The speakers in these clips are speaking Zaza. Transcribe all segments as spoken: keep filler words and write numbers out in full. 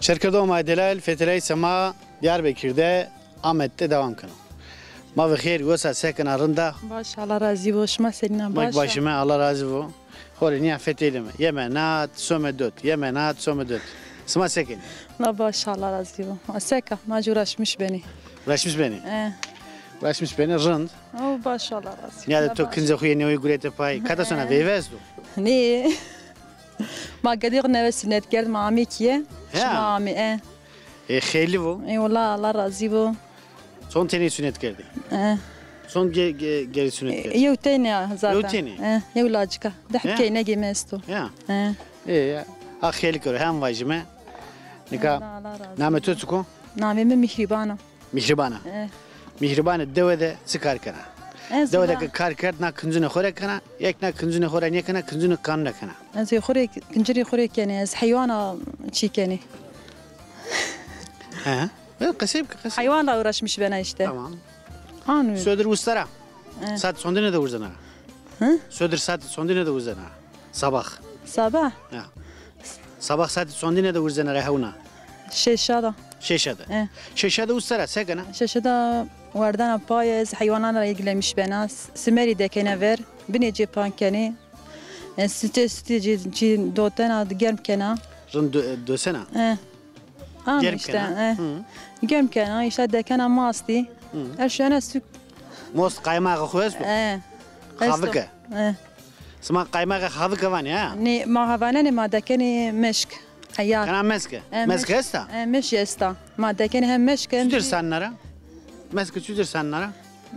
Şêrkerdoxê ma yê delalî, feteleyîsa ma Diyarbekir de, Amed de dewam keno. Ma ve xêr, wes a, se kena, rind a? Baş, Allah razî bo. Şima senîn a? Ma kî baş îme, Allah razî bo. Xo rê nîya fetelîme. Yeme nat, some dot. Yeme nat, some dot. Sima se kenî? Na baş, Allah razî bo. Ma se ka, ma jî uğraşmış benî. Uğraşmış benî? E. Uğraşmış benî, rind. O baş, Allah razî bo. Nîya de to kincê xo yê newî gurete pay. Kata sona veyve esto? Nê. Ma gedî xo newê sunet kerd, ma amê kîye. Ya. Şima amê, e. E, xeylî bo. Ê wela, Allah razî bo. Çond tenî sunet kerdî? E. Çond ge-, ge-, gerî sunet kerdî? E, yew tenî zaten. Yew tenî? E, yew lacika. Deh keynegê mi esto. Ya. E. E, ya. Ha, xeylî kero, hem vajîme. Nika, Allah, Allah razî bo. Namê to çik o? Namê mi Mîhrîban a. Mîhrîban a. E. Mîhrîban a, dewe de çi kar kena? Dewe de ke kar kerd, na kincunê xo rê kena, yek na kincunê xo rê nêkena, kincunê kanûne kena. Ez ê xo rê, kincirê xo rê kenê, ez heywana çî kenê. He. E, qesey bike, qesey. Heywanla uğraşmış bena işte. Tamam. Anu. Sodir usta ra. E. Saet sondine de urzena ra? Hı? Sodir saet sondine de urzena ra? Sabah. Sabah? Ya. Sabah saet sondine de urzena ra hewna? Şeşa da. Şeşa de. E. Şeşa de usta ra se kena? Şeşa da werdena pay, ez heywanan ra ilgilenmiş bena. S-, simerî dekene ver. Binê cê pan kenê. E, sütê, sütê cê, cê dotena, germ kena. Rind do-, dosena? E. Ano germ işte, kena. E. Hı. Germ kena, işte dekena mastî. Hı. Eşyana sük. Most qaymaxê xo esto? E. Xavike. E. Sima qaymaxê xavike vanê ha? Nê, ma ha vanenê, ma dekenê meşk. Eyar. Kena meske? E, meske esta? E, meşk esta. Ma dekenê hem meşk hem. Çutir sanna ra? Meske çutir sanna ra?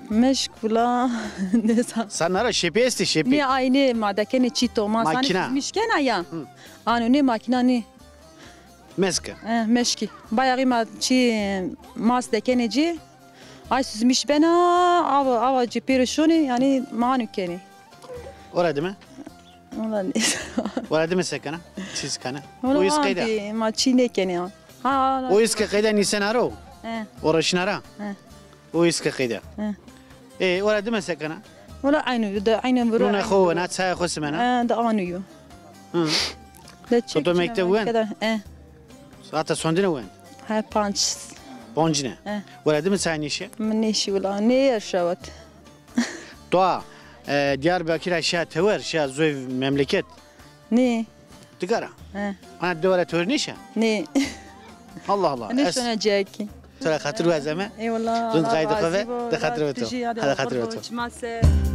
Meşk vila nêzan. Sanna ra şepî estê, şepî. Nê, aynî ma dekenê çîto. Ma sanê süzmîş kena ya. Hı. Ano nê, makîna nê. Meske. E, meşkî. Bayağı ma çî mas dekenê cî. Ay süzmîş bena, awa, awa cî pêro şonê, yanî ma anu kenê. Ora dime? Wala nêzan. Ora dime se kena? Çî kena? O îz qeyde? Ma çî nêkenê. Ha, ha, ha. O îz ke qeyde nîsena ro? E. Ora şina ra? E. O îz ke qeyde. Hı. E, ora dime se kena? Wala aynî yo, de aynî viro. Nûnê xo wena, çayê xo simena? E, de aynî yo. Hı. De çek. To mekteb wend? E. Saeta sondine wend? He, panc. Pancine? E. Ora dime çay nêşe? Mi nêşî wala, nê erşawet. Doğa, e, Diyarbakir a şa tewer, şa zoy memleket. Nê. Digara. He. Ana dewe ra tewer nêşa? Nê. Allah Allah. Nêşona cekî. To ra xatir wazeme. Eyvallah. Rind qayde xo ve, de xatir ve to. Hadi xatir ve to.